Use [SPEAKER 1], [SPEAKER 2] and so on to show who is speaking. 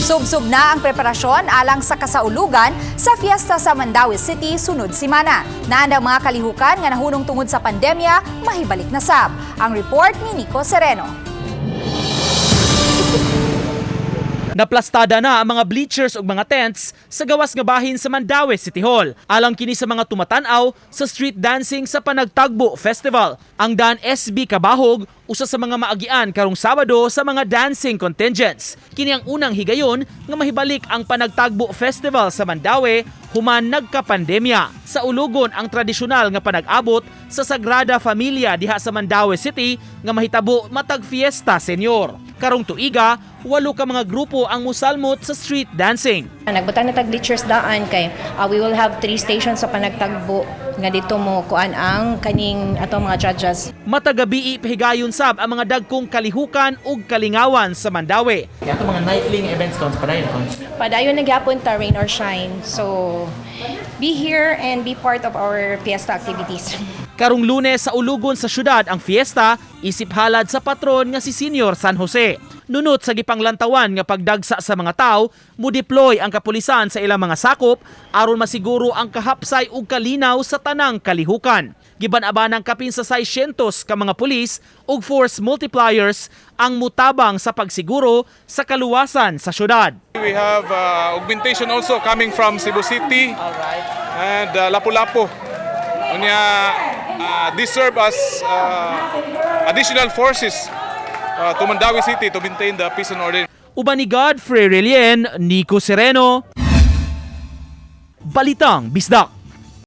[SPEAKER 1] Subsob na ang preparasyon alang sa kasaulugan sa fiesta sa Mandaue City sunod simana. Naan ang mga kalihukan nga nahunong tungod sa pandemya, mahibalik na sab. Ang report ni Nico Sereno.
[SPEAKER 2] Naplastada na ang mga bleachers ug mga tents sa gawas nga bahin sa Mandaue City Hall. Alang kini sa mga tumatan-aw sa street dancing sa Panagtagbo Festival. Ang Dan SB Kabahog usa sa mga maagian karong Sabado sa mga dancing contingents. Kini ang unang higayon nga mahibalik ang Panagtagbo Festival sa Mandaue human nagkapandemya. Sa ulugon ang tradisyonal nga panag-abot sa Sagrada Familia diha sa Mandaue City nga mahitabo matag Fiesta Senior. Karong tuiga, walo ka mga grupo ang musalmot sa street dancing.
[SPEAKER 3] Nagbutang na tag bleachers daan kay we will have three stations sa Panagtagbo nga dito mo kuan ang kaning atong mga judges.
[SPEAKER 2] Matagabii pahigayon sab ang mga dagkong kalihukan ug kalingawan sa Mandaue.
[SPEAKER 4] Kaya mga nightly nga events counts padayon counts.
[SPEAKER 3] Padayon na gyapon ta, rain or shine. So be here and be part of our fiesta activities.
[SPEAKER 2] Karong Lunes sa ulugon sa syudad ang fiesta isip halad sa patron nga si Senior San Jose. Nunot sa gipanglantawan nga pagdagsa sa mga tao, mo-deploy ang kapulisan sa ilang mga sakop aron masiguro ang kahapsay ug kalinaw sa tanang kalihukan. Giban-abanang kapin sa 600 ka mga pulis ug force multipliers ang mutabang sa pagsiguro sa kaluwasan sa syudad.
[SPEAKER 5] We have augmentation also coming from Cebu City and Lapu-Lapu. Unya, this serve as additional forces to Mandaue City to maintain the peace and order.
[SPEAKER 2] Uban ni Godfrey Relien, Nico Sereno, Balitang Bisdak.